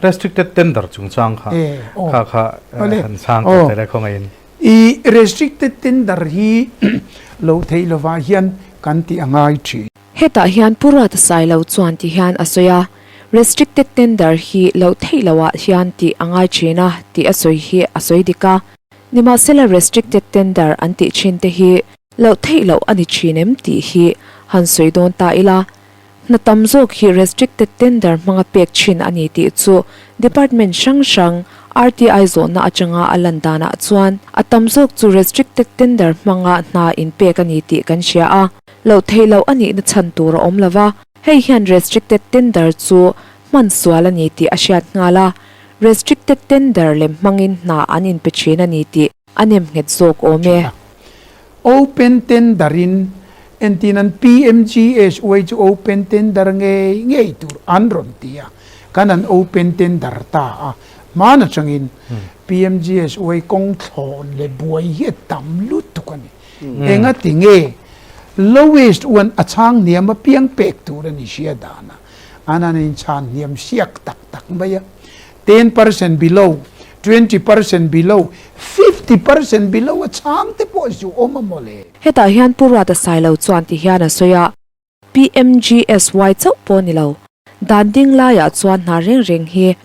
Restricted tender chungchang kha kha kha han chhang ta che le khawngaihin. I restricted tender hi lo theih lovah hian kan tih a ngai thin. Hetah hian Pu Ruata Sailo chuan ti hian a sawi a, Restricted tender hi loh theih loh ah hian tih a ngai thin a tih a sawi hi a sawi dik a. Nimahsela restricted tender an tih thin te hi loh theih loh a ni thin em tih hi han sawi dawn ta ila. Hna tam zawk hi restricted tender hmanga pek thin a ni tih chu department hrang hrang RTI zawhna atanga a lan danah chuan a tam zawk chu restricted tender hmanga hna inpek a ni tih kan hria a. Loh theih loh a nihna chhan tur a awm lo va, hei hian restricted tender chu hman sual a ni tih a hriat nghal a, restricted tender lem hmangin hna an inpe thin a ni tih a nem nghet zawk awm e. Open tender in entin an PMGSY chu open tender ngei ngei tur an rawn ti a, kan an open tender ta a, hman atangin PMGSY kawng thlawn leh buai hi a tam lutuk a ni. Enga ti nge lowest one a chhang hniam a piang pek tur a ni hria dan a, an han inchhan hniam siak tak tak mai a, 10% below, 20% below, 50% below a chhang te pawh zu awm a maw le. Hetah hian Pu Ruata Sailo chuan ti hian a sawi a, PMGSY chauh pawh ni lo, dan ding laiah chuan hna reng reng hi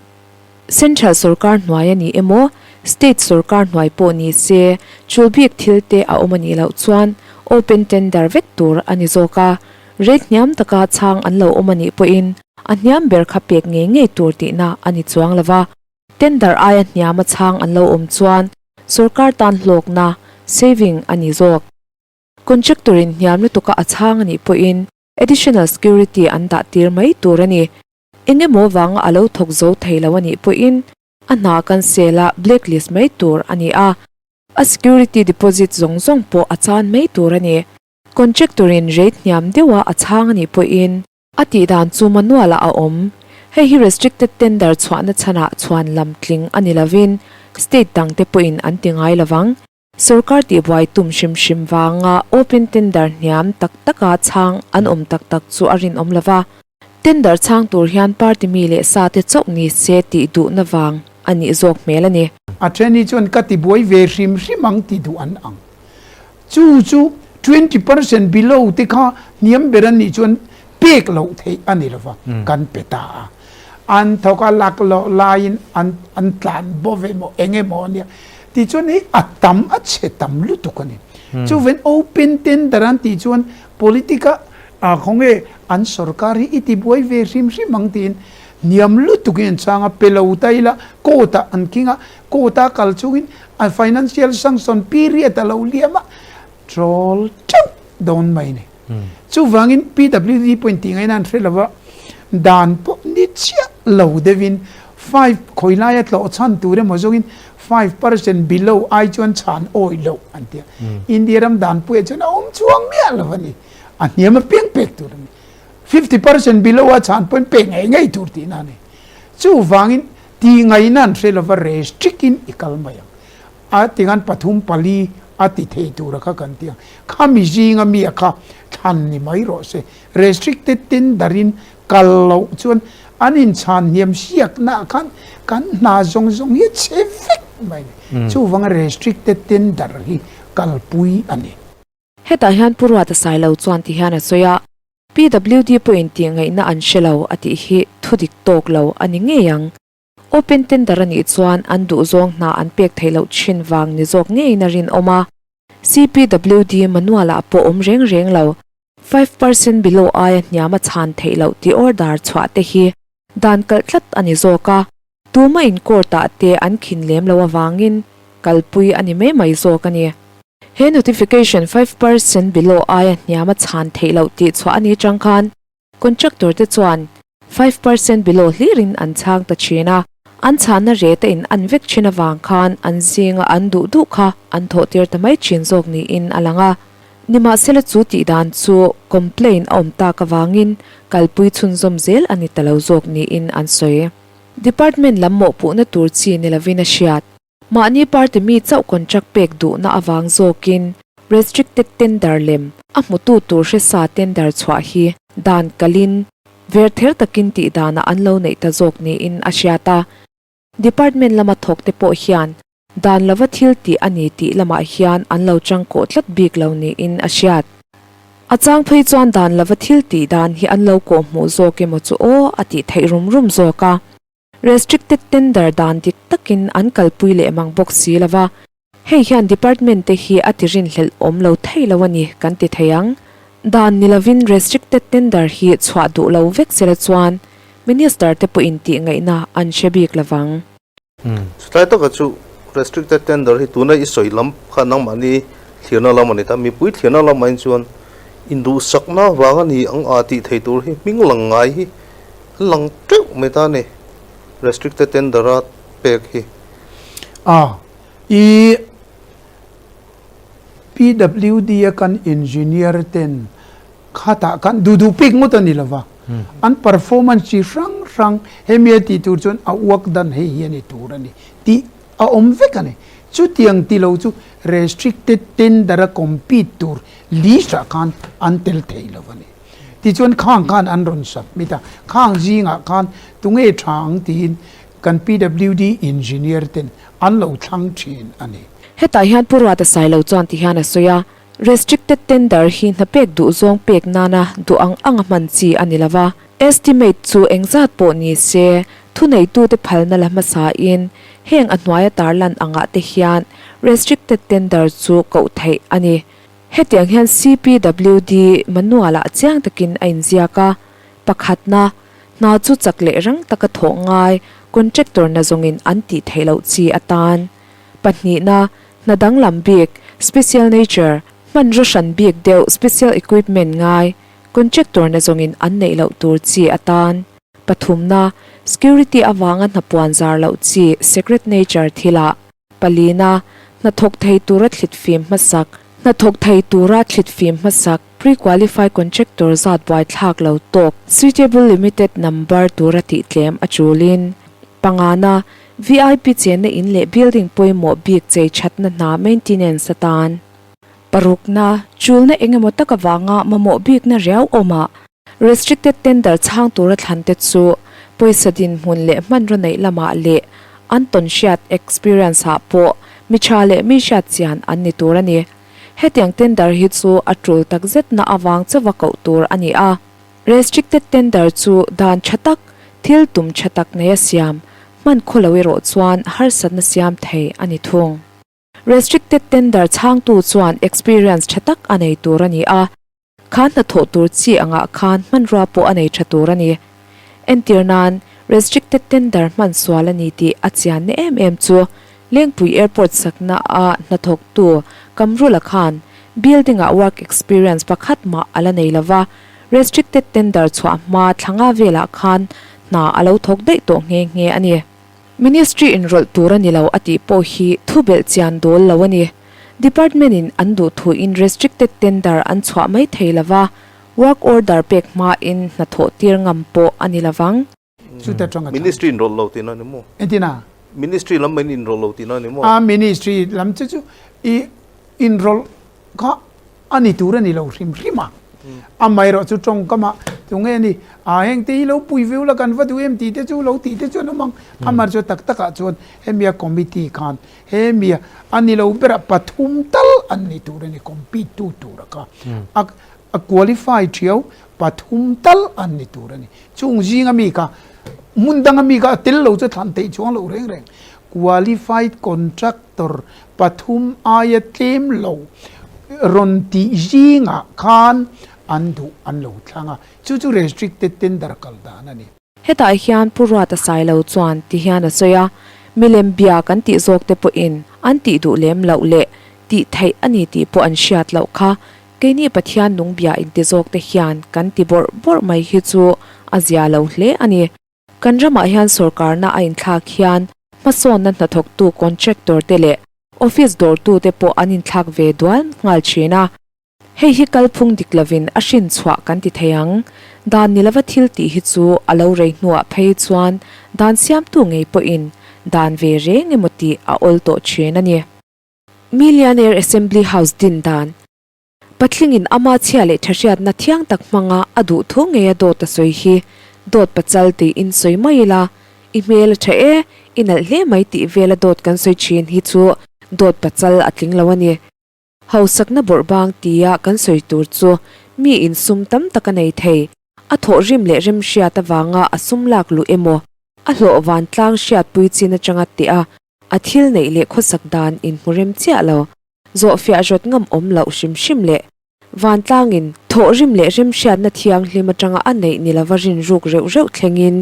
Central sorkar hnuai a ni emaw, State sorkar hnuai pawh ni se, chul bik thil te a awm a nih loh chuan open tender vek tur a ni zawk a, rate hniam taka chhang an lo awm a nih pawhin a hniam ber kha pek ngei ngei tur tihna a ni chuang lo va, tender aia hniama chhang an lo awm chuan sorkar tan hlawkna, saving, a ni zawk. Contractor in hniam lutuka a chhang a nih pawhin additional security an dah tir mai tur a ni. Eng emaw vanga a lo thawk zo thei lo a nih pawhin a hna cancel a blacklist mai tur a ni a, a security deposit zawng zawng pawh a chan mai tur a ni. Contractor in rate hniam deuha a chhang a nih pawhin a tih dan chu manual ah a awm. Hei hi restricted tender chhuahna chhanah chhuan lam tling a ni lovin state dangte pawhin an ti ngai lovang. Sorkar tihbuai tum hrim hrim vanga open tender hniam tak taka chhang an awm tak tak chu a rinawm lo va. Tender chhang tur hian party mi leh sa te chauh ni se tih duhna vang a nih zawk hmel a ni. A then hi chuan ka tibuai ve hrim hrim ang ti duh an ang. Chu chu 20% below te kha hniam ber an nih chuan pek loh theih a ni lo va, kan pe ta a. An thawk a lak loh laiin an an tlan bo ve maw eng emaw ania tichuan hei a tam a chhe tam lutuk a ni. Chuven open tender an tih chuan politic a ah khawnge an sorkar hi i tibuai ve hrim hrim ang tiin hniam lutuk in an chhang a, pe lo ta ila court ah an king a, court a kal chungin a financial sanction period a lo liam a troll teuh dawn mai a ni. Chuvangin PWD pawhin tih ngaihna an hre lo a, dan pawh ni chiah lo deuhin five khawi laia tlawh chhan tur emaw zawngin 5% below ai chuan chhan awih loh an ti a. India ram dan puiah chuan a awm chuang miah lo a ni. A hniam a piang pek tur a ni. 50% below a chhan pawhin pek ngei ngei tur tihna a ni. Chuvangin tih ngaihna an hre lo va restrict in i kal mai ang. A tingan pathum pali a ti thei tura kha kan ti ang. Khami zinga mi a kha thlan ni mai rawh se. Restricted tender in kal loh chuan an inchhan hniam siakna ah khan kan hna zawng zawng hi a chhe vek mai a ni. Chuvanga restricted tender hi kalpui a ni. Hetah hian Pu Ruata Sailo chuan ti hian a sawi a, PWD pawhin tihngaihna an hre lo a tih hi thudik tawk lo a ni ngei ang. Open tender a nih chuan an duhzawng hna an pek theih loh thin vang ni zawk ngeiin a rinawm a. CPWD manual ah pawh awm reng reng lo. 5% below aia hniam a chhan theih loh tih order chhuah te hi dan kalh tlat a ni zawk a. Tuma in court ah te an khin lem lo avangin kalpui a ni mai mai zawk a ni. He notification 5% below aia hniam a chhan theih loh tih chhuah a ni chang khan Contractor te chuan 5% below hlirin an chhang ta thin a, an chhanna rate a in an vek thin avang khan an zinga an duh duh kha an thawh tir ta mai thin zawk niin a lang a. Nimahsela chu tih dan chu complaint a awm tak avangin kalpui chhunzawm zel a ni ta lo zawk niin an sawi. Department lam mawhpuhna tur chi ni lovin a hriat. Mahni party mi chauh contract pek duhna avang zawkin restricted tender lem a hmutu tur hresa tender chhuah hi dan kalin Verther takin tih danah an lo neih ta zawk niin a hriat a. Department lama thawkte pawh hian dan lova thil tih a ni tih lamah hian an lo changkawh tlat bik lo niin a hriat. A chang phei chuan dan lova thil tih dan hi an lo kawhhmuh zawk emaw chu aw a tih theih rum rum zawk a. Restricted tender dan dik takin an kalpui leh mang bawk si lova. Hei hian department te hi a ti rinhlelh awm lo thei lo a ni kan ti thei ang. Dan ni lovin restricted tender hi chhuah duh lo vek sela chuan Minister te pawhin tih ngaihna an hre bik lovang. Chutlai taka chu restricted tender hi tuna i sawi lam kha nangmahni thlirna lam a ni ta. Mipui thlirna lamah in chuan induhsakna vang a ni ang a tih thei tur hi hming lang ngai hi an lang teuh mai ta a ni restricted tender a pek hi. A I PWD a kan engineer ten khatah khan duh duh pek ngawt a ni lova, an performance chi hrang hrang hemi a tih tur chuan a uak dan hei hi a ni tur a ni tih a awm vek a ni. Chutiang ti lo chu restricted tender a compete tur list ah khan an tel thei lo a ni. Tichuan khang khan an rawn submit a, khang zingah khan tunge tha ang tiin Kan PWD engineer ten an lo thlang thin a ni. Hetah hian Pu Ruata Sailo chuan ti hian a sawi a, Restricted tender hi hna pek duh zawng pek nana duh ang anga hman chi a ni lo va, estimate chu engzat pawh ni se thuneitute phalna la hmasain heng a hnuaia tarlan angah te hian restricted tender chu koh theih a ni. Hetiang hian CPWD manual-ah chiang takin a inziak a, pakhatna, Hna chu chak leh rang taka thawh ngai contractor na zawngin an tih theih loh chi atan. Pahnihna, hna danglam bik, special nature, hmanraw hran bik deuh, special equipment, ngai contractor na zawngin an neih loh tur chi atan. Pathumna, security avanga hna puan zar loh chi, secret nature, thilah. Palina, hnathawk thei tura thlit fim hmasak. Hnathawk thei tura thlit fim hmasak, Pre-qualify contractor zat buaithlak lo tawk, suitable limited number tura tih tlem a chulin. Pangana, VIP chenna in leh building pawimawh bik chei thatna hna maintenance atan. Parukna, chulna engemaw tak avanga mamawh bikna riau awmah Restricted tender chhang tura thlan te chu pawisa dinhmun leh hmanraw neih lamah leh an tawnhriat, experience, ah pawh mi tha leh mi hriat chian an ni tur a ni. Hetiang tender hi chu a tul takzetna avang chauha koh tur a ni a. Restricted tender chu dan tha tak, thil tum tha tak neia siam, hman khaw lo erawh chuan harsatna siam thei a ni thung. Restricted tender chhangtu chuan experience tha tak a nei tur a ni a. Kha hnathawh tur chi angah khan hmanrua pawh a nei tha tur a ni. Entir nan, restricted tender hman sual a ni tih a chianna em em chu Lengpui Airport sakna a hnathawktu Kamrula khan building ah work experience pakhat mah a la nei lova, restricted tender chhuah hma thla nga velah khan hna a lo thawk daih tawh nghe nghe a ni. Ministry inrawlh tur a ni lo a tih pawh hi thu belh chian dawl lo a ni. Department in an duh thu in restricted tender an chhuah mai thei lova, work order pek hma in hnathawh tir ngam pawh a ni lovang. Chuta tang a Ministry inrawlh lo tihna a ni maw? Entin a? Ministry lam in inrawlh lo tihna a ni maw? A ministry lam chu chu i inrawlh kha a ni tur a ni lo hrim hrim a. Amaherawh chu tawngkam ah tunge ni a heng te hi lo pui viau la kan va duh em tih te chu lo tih te chuan awm ang. Amaherawh chu tak tak ah chuan hemia committee khan He mia a ni lo berah pathum tal an ni tur a ni, compete tu tura kha a a qualify thiau pathum tal an ni tur a ni. Chung zinga mi kha hmun danga mi kha a tel lo chu thlan theih chuang loh reng reng. Qualified contractor pathum aia tlem lo rawn tih zingah khan an duh an lo thlang a, chu chu restricted tender kal dan a ni. Hetah hian Pu Ruata Sailo chuan ti hian a sawi a, Milem bia kan tih zawk te pawhin an tih duh lem loh leh tih theih a ni tih pawh an hriat loh kha keini Pathian nung bia inti zawk te hian kan ti bawrh bawrh mai hi chu a zia lo hle a ni. Kan ramah hian sawrkarna a inthlak hian hmasawnna hnathawktu contractor te leh office dawrtu te pawh an inthlak ve dual nghal thin a. Hei hi kalphung dik lovin a hrin chhuah kan ti thei ang. Dan ni lova thil tih hi chu a lo rei hnuah phei chuan dan siamtu ngei pawhin dan ve reng emaw tih a awl tawh thin a ni. Millionaire Assembly House din dan Patlingin ama chhia leh thahriatna thiang tak hmanga a duh thu ngeia dawt a sawi hi. Dawt pachal tiin sawi mai ila, i hmel a tha e, i nalh hle mai tih vela dawt kan sawi thin hi chu dawt pachal a tling lo a ni. Hausakna bawrhbang tia kan sawi tur chu mi in sum tam tak a nei thei, a thawhrim leh remhriat avanga a sum lak luh emaw, a hlawh vantlang hriatpui chin atanga teh a, a thil neih leh khawsak dan inhmu rem chiah lo, zawhfiah rawt ngam awm loh hrim hrim leh vantlangin thawhrim leh remhriatna thianghlim atanga a neih ni lova rinruk reuh reuh thlengin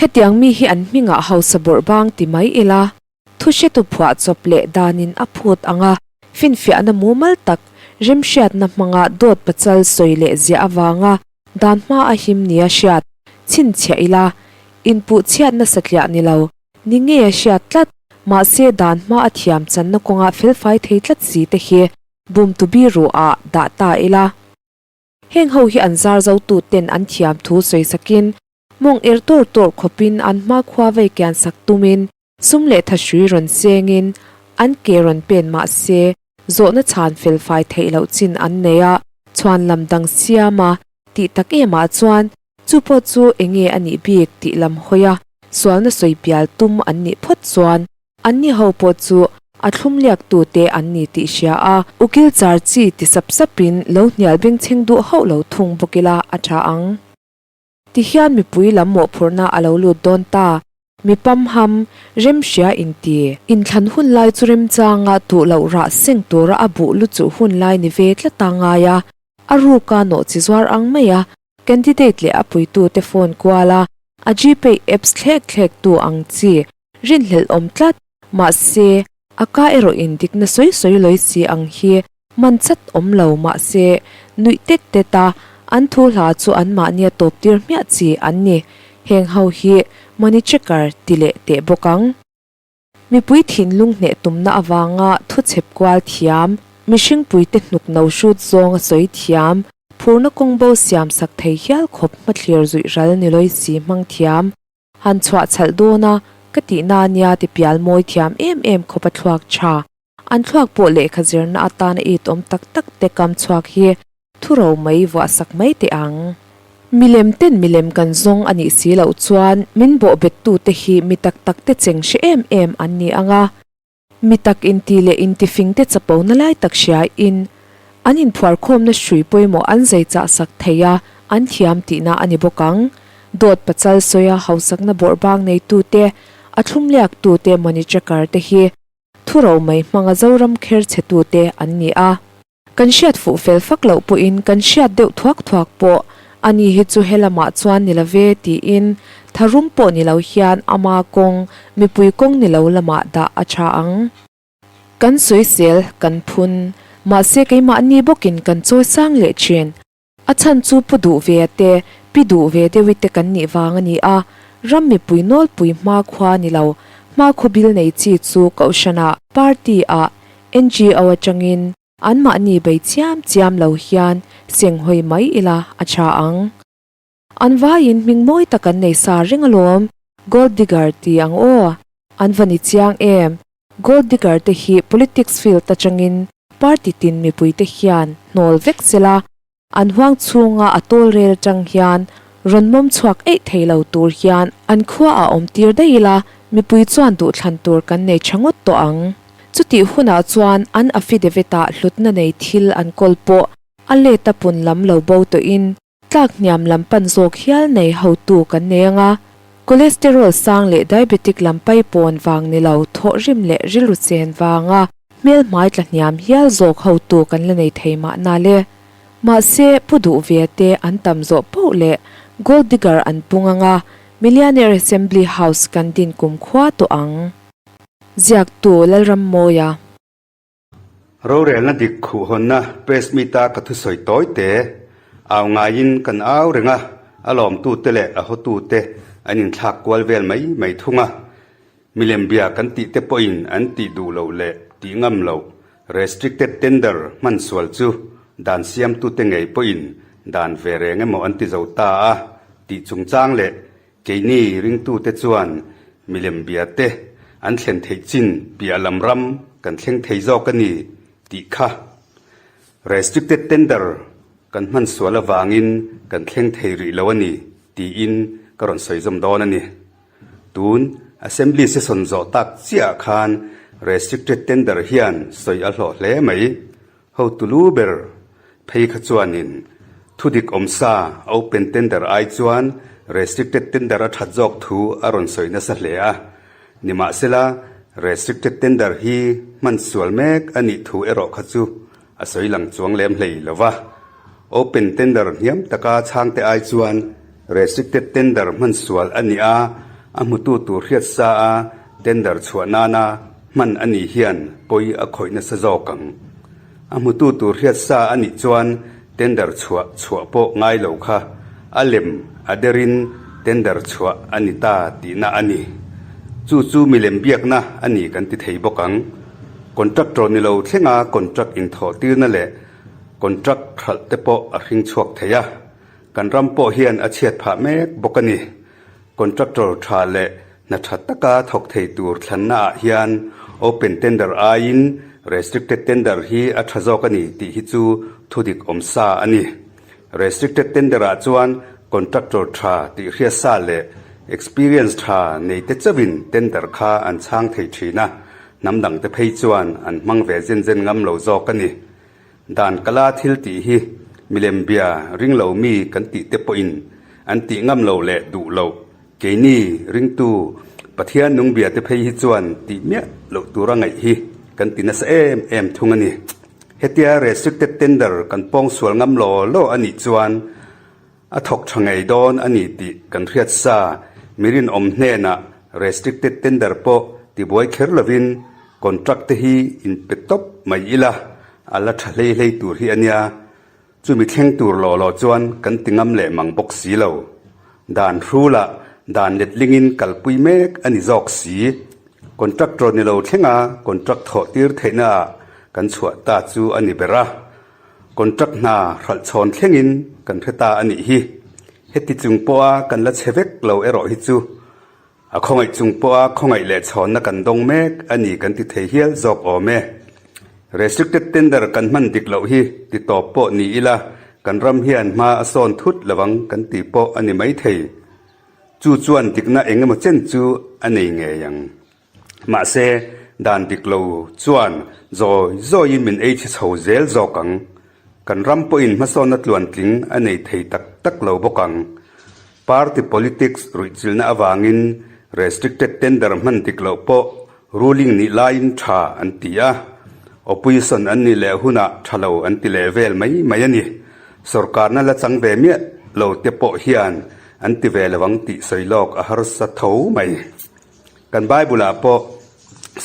hetiang mi hi an hmingah hausa bawrhbang ti mai ila thu hretu phuah chawp leh danin a phut ang a, finfiahna mumal tak remhriatna hmanga dawt pachal sawi leh ziah avanga dan hma a him nia hriat chhinchhiah ila inpuh chhiatna satliah ni lo Ni ngei a hriat tlat, mahse dan hma a thiam channa kawngah felfai thei tlat si te hi bum tu biru ah dah ta ila. Heng ho hi an zar zo tu ten an thiam thu sawi sakin mawng er tawr tawr khawpin an hma khua vei kian sak tumin sum leh thahrui rawn sengin an ke rawn pen mahse zawhna chhan felfai theih loh chin an nei a, chhuan lam dang siam a tih tak em ah chuan Chu pawh chu enge a nih bik tih lam hawi a, sualna sawi pial tum an nih phawt chuan anni ho pawh chu a thlum liak tute an ni tih hria a, ukil char chi ti sap sapin lo hnial bengchheng duh hauh lo thung bawk ila a tha ang. Tihian mipui lam mawhphurhna a lo lut dawn ta, mi pamham, remhria inti. Inthlan hun lai chu remchanga duh loh rah seng tura a buh luchuh hun lai ni ve tlata ngai a, a ruka nawh chi zuar ang mai a, Candidate leh a puitute phone kual a, a Gpay apps thlek thlek tu ang chi rinhlelh awm tlat, mahse a ka erawh in dikna sawi sawi lawi si ang hi man chat awm lo mahse nuih tet tet a, an thu hla chu anmahnia tawp tir hmiah chi an ni. Heng ho hi money checker ti leh teh bawk ang. Mipui thinlung hneh tumna avanga thu chhep kual thiam, mihring puite hnuk no hrut zawng a sawi thiam, phurna kawng bo siam sak thei hial khawp hmathlir zuih ral ni lawi si hmang thiam, han chhuah chhalh dawn a, ka tihna nia ti pial mawi thiam em em khawp a thluak tha. An thluak pawh lehkha zirna atana it awm tak tak te kam chhuak hi Thu ro mai vuah sak mai teh ang. Milem ten milem kan zawng a nih si loh chuan min bawh bet tu te hi mi tak tak te cheng hre em em an ni ang a. Mi tak inti leh intifing te chapo na lai tak hria in an inphuarkhawmna hrui pawimawh an zai chah sak thei a, an thiam tihna a ni bawk ang. Dawt pachal sawia hausakna bawrhbang neitu te, a thlumliak tu te money tracker te hi thu ro mai hmanga Zoram kher chhe tu te an ni a. Kan hriat fuh fel fak loh pawhin kan hriat deuh thuak thuak pawh ani hi chu helamah chuan ni love tiin tharum pawh ni lo hian ama kawng, mipui kawng ni lo lamah dah a tha ang. Kan sawisel, kan phun, mahse keimahni bawkin kan chawi sang leh thin. A chhan chu pu duh ve te, pi duh ve deuhi te kan nih vang a ni a, ram mipui nawlpui hmakhua ni lo, hmakhaw bil nei chi chu kohhranah, party-ah, NGO atangin anmahni bei chiam chiam lo hian senghawi mai ila a tha ang. An vaiin hming mawi tak an nei sa reng alawm, Gold digger ti ang aw, an va ni chiang em, Gold digger te hi politics field atangin party tin mipui te hian hnawl vek sela, an huang chhunga a tawl rel atang hian rawn mawm chhuak eih thei lo tur hian an khua ah awm tir daih ila mipui chuan duhthlan tur kan nei tha ngawt tawh ang. Chutih hunah chuan an affidavit ah hlutna nei thil an kawl pawh a let a pun lam lo bo tawhin Tlak hniam lam pan zawk hial nei hotu kan nei ang a, cholesterol sang leh diabetic lam paipawn vang ni lo thawhrim leh rilru chen vanga hmel hmai tla hniam hial zawk hotu kan la nei thei mahna le. Mahse, pu duh ve te an tam zawh poh leh gold digger an pung ang a, millionaire assembly house kan din kum khua tawh ang. Ziaktu Lalrammawia. Rorelna dik khuhhawnna press meet-a ka thusawi tawi te, au ngaiin kan au reng a, a lawmtute leh a hawtute an inthlak kual vel mai mai thung a. Milem bia kan tih te pawhin an tih duh loh leh tih ngam loh restricted tender hman sual chu dan siamtute ngei pawhin dan ve reng emaw an ti zo ta a tih chungchang leh Keini ringtute chuan milem biate an thlen theih chin piah lam ram kan thleng thei zawk a ni tih kha restricted tender kan hman sual avangin kan thleng thei rih lo a ni tiin ka rawn sawi zawm dawn a ni. Tun Assembly session zawh tak chiah ah khan Restricted Tender hian sawi a hlawh hle mai. Hotu lu ber phei kha chuanin thudik awmsa Open Tender ai chuan Restricted Tender a that zawk thu a rawn sawi nasa hle a. Nimahsela, Restricted Tender hi hman sual mek a nih thu erawh kha chu a sawi lang chuang lem hlei lo va. Open Tender hniam taka chhangte ai chuan Restricted Tender hman sual a nih a, a hmutu tur hriat sa a tender chhuah nana hman a nih hian pawi a khawih nasa zawk ang. A hmutu tur hriat sa a nih chuan tender chhuah chhuah pawh ngai lo kha a lem a derin tender chhuah a ni ta tihna a ni. Chu chu milem biakna a ni kan ti thei bawk ang. Contractor ni lo thlenga contract inthawh tirna leh contract hralh te pawh a hring chhuak thei a, kan ram pawh hian a chhiat phah mek bawk a ni. Contractor tha leh hna tha taka thawk thei tur thlanna ah hian open tender aiin restricted tender hi a tha zawk a ni tih hi chu thudik awm sa a ni. Restricted tender ah chuan contractor tha tih hriat sa leh experience tha nei te chauhin tender kha an chhang thei thin a, hnam dang te phei chuan an hmang ve zen zen ngam lo zawk a ni. Dan kala thil tih hi milem bia ring lo mi kan tih te pawhin an tih ngam lo leh duh loh. Keini ringtu Pathian nung bia te phei hi chuan tih miah loh tura ngaih hi kan ti nasa em em thung a ni. Hetia restricted tender kan pawng sual ngam law law a nih chuan a thawk tha ngei dawn a ni tih kan hriat sa. Mi rinawm hnenah restricted tender pawh tibuai kher lovin contract te hi inpe tawp mai ila a la tha hlei hlei tur hi a nia. Chumi thleng tur law law chuan kan ti ngam leh mang bawk si lo. Dan hrulah dan letlingin kalpui mek a ni zawk si. Contractor ni lo thlenga contract thawh tir theihna ah kan chhuah ta chu a ni ber a. Contract hna hralh chhawn thlengin kan hre ta a nih hi. Heti chung pawha kan la chhe vek lo erawh hi chu A khawngaih chung pawha khawngaih leh chhawnna kan dawng mek a ni kan ti thei hial zawk awm e. Restricted tender kan hman dik loh hi ti tawp pawh ni ila kan ram hian hma a sawn thut lovang kan ti pawh a ni mai thei. Chu chuan dikna eng emaw chen chu a nei ngei ang. Mahse, dan dik lo chuan zawi zawiin min ei chhe chho zel zawk ang. Kan ram pawhin hmasawnna tluantling a nei thei tak tak lo bawk ang. Party politics ruihchilhna avangin restricted tender hman dik loh pawh ruling nih laiin tha an ti a, opposition an nih leh hunah tha lo an ti leh vel mai mai a ni. Sorkarna la chang ve miah lo te pawh hian an ti ve lo ang tih sawi lawk a harsa tho mai. Kan Bible-ah pawh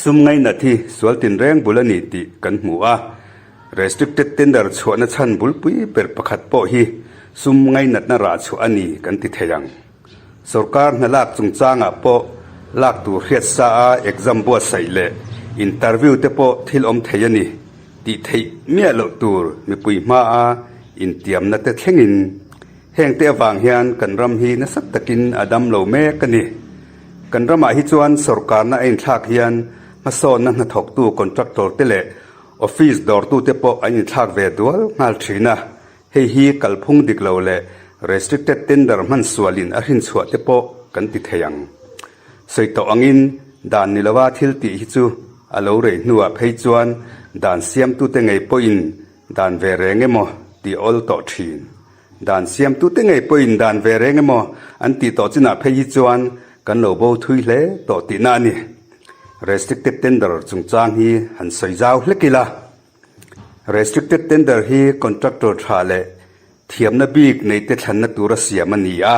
sum ngainat hi sual tinreng bul a ni tih kan hmu a. Restricted tender chhuahna chhan bulpui ber pakhat pawh hi sum ngainatna rah chhuah a ni kan ti thei ang. Sorkar hna lak chungchangah pawh lak tur hriat sa a exam buatsaih leh interview te pawh thil awm thei a ni tih theih miah loh tur mipui hmaa intiamna te thlengin Hengte avang hian kan ram hi nasa takin a dam lo mek a ni. Kan ramah hi chuan sorkarna a inthlak hian hmasawnna hnathawktu contractor te leh office dawrtute pawh an inthlak ve dual nghal thin a, hei hi kalphung dik lo leh restricted tender hman sualin a hrinchhuah te pawh kan ti thei ang. Sawi tawh angin dan ni lova thil tih hi chu a lo rei hnuah phei chuan dan siamtute ngei pawhin dan ve reng emaw tih awl tawh thin. Dan siamtute ngei pawhin dan ve reng emaw an tih tawh chinah phei hi chuan kan lo bo thui hle tawh tihna a ni. Restricted tender chungchang hi han sawi zau hlek ila. Restricted tender hi contractor tha leh thiamna bik neite thlanna tura siam a ni a.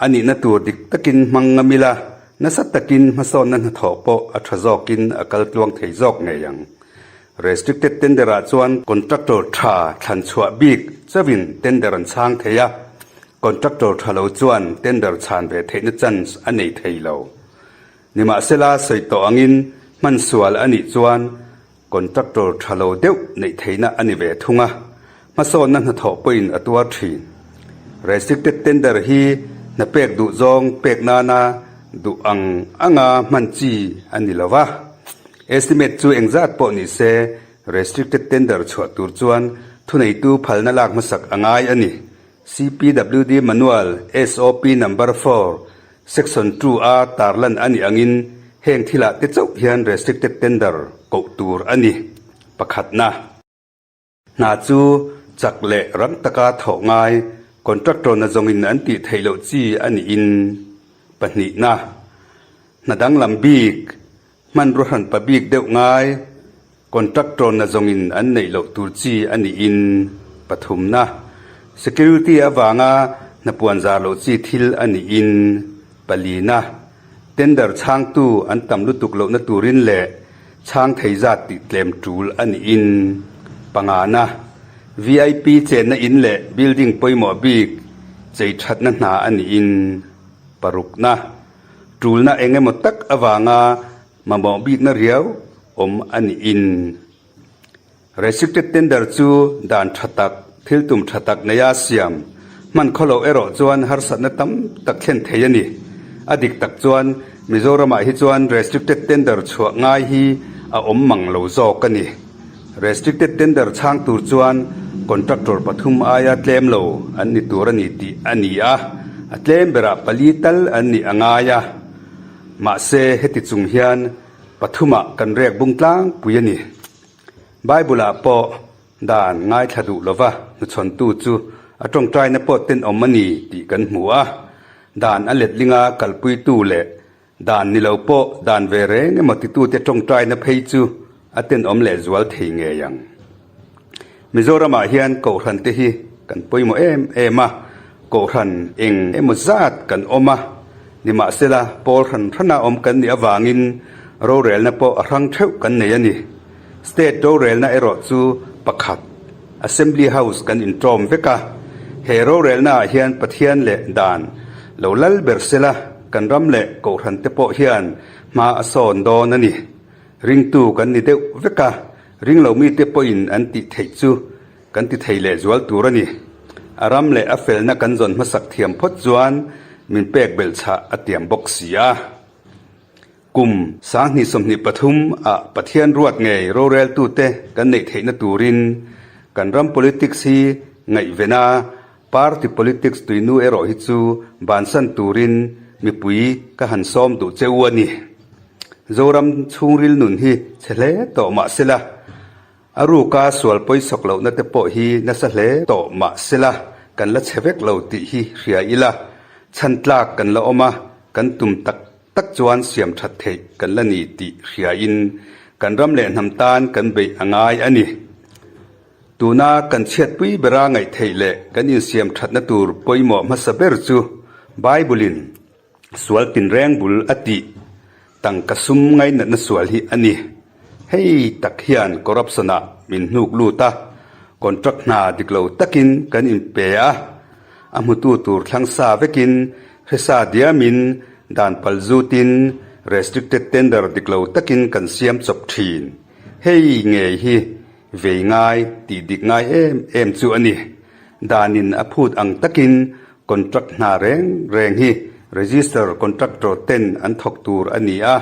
A nihna tur dik takin hmang ngam ila, nasa takin hmasawnna hnathawh pawh a tha zawkin a kal tluang thei zawk ngei ang. Restricted tender ah chuan contractor tha thlan chhuah bik chauhin tender an chhang thei a, contractor tha lo chuan tender chhan ve theihna chance a nei thei lo. Nimahsela sawi tawh angin hman sual a nih chuan Contractor tha lo deuh neih theihna a ni ve thung a, hmasawnna hnathawh pawhin a tuar thin. Restricted tender hi hna pek duh zawng pek nana duh ang anga hman chi a ni lo va. Estimate chu engzat pawh ni se, restricted tender chhuah tur chuan thuneitu phalna lak hmasak a ngai a ni. CPWD Manual SOP Number 4, Section 2 a tarlan a nih angin heng thilah te chauh hian Restricted Tender koh tur a ni. Pakhatna. Hna chu chak leh rang taka thawh ngai contractor na zawngin an tih theih loh chi a niin. Pahnihna. Hna danglam bik, hmanrua hranpa bik deuh ngai contractor na zawngin an neih loh tur chi a niin. Pathumna. Security avanga hna puan zar loh chi thil a niin. Palina. Tender chhangtu an tam lutuk lohna turin leh chhang thei zat tih tlem tul a niin pangana VIP chenna in leh building pawimawh bik chei thatna hna a niin parukna tulna eng emaw tak avanga mamawh bikna riau awm a niin. Restricted tender chu dan tha tak, thil tum tha tak neia siam hman khaw loh erawh chuan harsatna tam tak thlen thei a ni. A dik tak chuan Mizoramah hi chuan restricted tender chhuah ngai hi a awm mang lo zawk a ni. Restricted tender chhang tur chuan contractor pathum aia tlem lo an ni tur a ni tih a ni a, a tlem berah pali tal an nih a ngai a. Mahse heti chung hian Pathumah kan rek bung tlangpui a ni. Bible-ah pawh dan ngaithla duh lova hnuchhawntu chu a tawngtaina pawh tenawm a ni tih kan hmu a. Dan a letlinga kalpuitu leh dan ni lo pawh dan ve reng emaw titute tawngtaina phei chu a tenawm lehzual thei ngei ang. Mizoramah hian Kohhran te hi kan pawimawh em em a, Kohhran eng emaw zat kan awm a, nimahsela pawl hran hrana awm kan nih avangin rorelna pawh a hrang theuh kan nei a ni. State rorelna erawh chu pakhat, Assembly House kan inṭawm vek a, he rorelna ah hian Pathian leh dan lo lal ber sela kan ram leh Kohhran te pawh hian hma a sawn dawn a ni. Ringtu kan ni deuh vek a, Ring lo mite pawhin an tih theih chu kan ti thei leh zual tur a ni. A ram leh a felna kan zawn hmasak thiam phawt chuan min pek belh chhah a tiam bawk si a. Kum 2023 ah Pathian ruat ngei roreltute kan neih theihna turin kan ram politics hi ngaihven a, party politics tuinu erawh hi chu bansan turin mipui ka han sawm duh che u a ni. Zoram chhungril nun hi chhe hle tawh mah sela, a ruka sual pawisawk lohna te pawh hi nasa hle tawh mah sela kan la chhe vek lo tih hi hria ila, chhan tlak kan la awm a, kan tum tak tak chuan siam that theih kan la ni tih hriain kan ram leh hnam tan kan beih a ngai a ni. Tuna kan chhiatpui bera ngaih theih leh kan insiam thatna tur pawimawh hmasa ber chu Bible-in Sual tinreng bul a tih tangka sum ngainatna sual hi a ni. Hei tak hian corruption ah min hnuk lut a, contract hna dik lo takin kan inpe a, a hmutu tur thlang sa vekin hresa diamin dan pal zutin restricted tender dik lo takin kan siam chawp thin. Hei ngei hi vei ngai tih dik ngai em em chu a ni. Danin a phut ang takin Contract hna reng reng hi register contractor ten an thawk tur a ni a,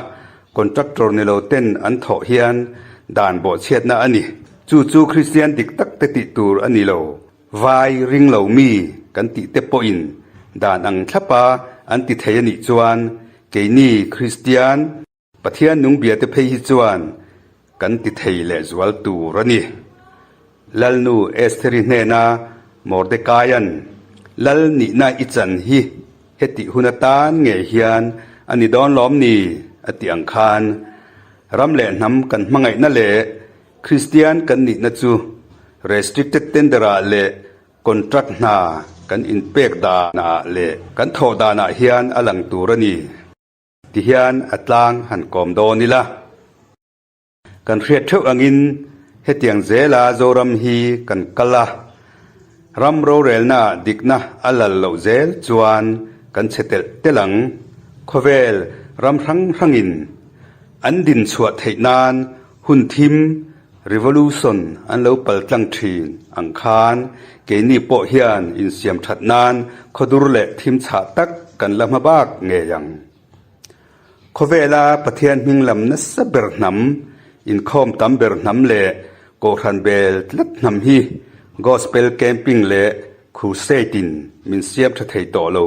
contractor ni lo ten an thawh hian dan bawhchhiatna a ni. Chu chu Kristian dik tak te tih tur a ni lo. Vai ring lo mi kan tih te pawhin dan ang thlapa an ti thei a nih chuan keini Kristian, Pathian nung bia te phei hi chuan kan ti thei leh zual tur a ni. Lalnu Estheri hnena Mordekaia'n Lal nihna i chan hi hetih hun atan ngei hian a ni dawn lawm ni? a tih ang khan ram leh hnam kan hmangaihna leh Kristian kan nihna chu restricted tender-ah leh contract hna kan inpek danah leh kan thawh danah hian a lang tur a ni. Tihian a tlang han kawm dawn ila. Kan hriat theuh angin hetiang zela Zoram hi kan kal a, ram rorelna dikna a lal loh zel chuan kan chhe telh telh ang. Khawvel ram hrang hrangin an din chhuah theih nan hun thim, revolution, an lo pal tlang thin ang khan keini pawh hian insiam that nan khawdur leh thim chhah tak kan la hma bak ngei ang. Khawvela Pathian hming lam nasa ber hnam, inkhawm tam ber hnam leh Kohhran bel tlat hnam hi Gospel Camping leh. Crusade in min siam tha thei tawh lo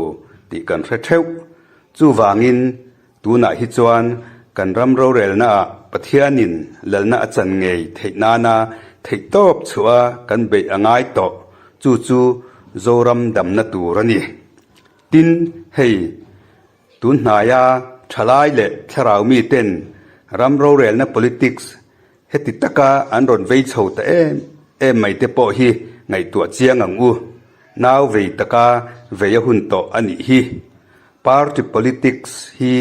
tih kan hre theuh. Chuvangin tunah hi chuan kan ram rorelnaah Pathianin lalna a chan ngei theih nana theihtawp chhuah a kan beih a ngai tawh, chu chu Zoram damna tur a ni. Tin, hei tun hnaia thalai leh thlarau miten ram rorelna politics Heti taka an rawn vei chho ta em em mai te pawh hi ngaihtuah chiang ang u. Nau vei taka vei a hun tawh a nih hi. Party politics hi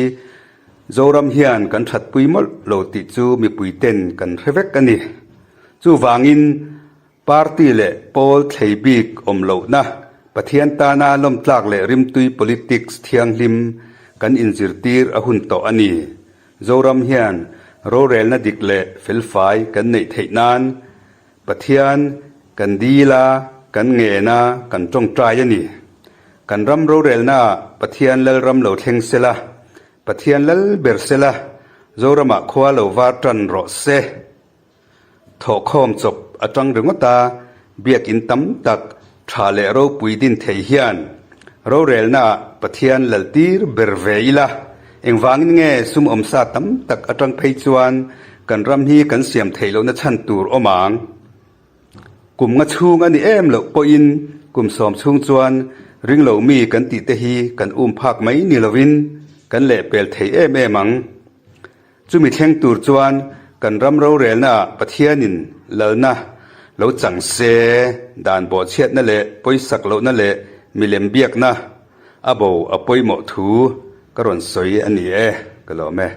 Zoram hian kan thatpui mawlh lo tih chu mipui ten kan hre vek a ni. Chuvangin party leh pawl thlei bik awm lohna Pathian tana lawmtlak leh rimtui politics thianghlim kan inzirtir a hun tawh a ni. Zoram hian rorelna dik leh felfai kan neih theih nan Pathian kan dil a, kan ngen a, kan tawngtai a ni. Kan ram rorelnaah Pathian Lalram lo thleng sela, Pathian lal ber sela, Zoramah khua lo var tan rawh se. Thawhkhawm chawp atang ringawt a, biakin tam tak tha leh ropui din thei hian rorelnaah Pathian laltir ber ve ila, engvangin nge sum awmsa tam tak atang phei chuan kan ram hi kan siam theih lohna chhan tur awm ang? Kum nga chhung a ni em loh pawhin kum sawm chhung chuan ringlo mi kan tih te hi kan um phak mai ni lovin kan lehpel thei em em ang. Chumi thleng tur chuan kan ram rorelnaah Pathianin lalna lo chang se, dan bawhchhiatna leh pawisak lohna leh milem biakna a bo a pawimawh thu ka rawn sawi a ni e, ka lawm e.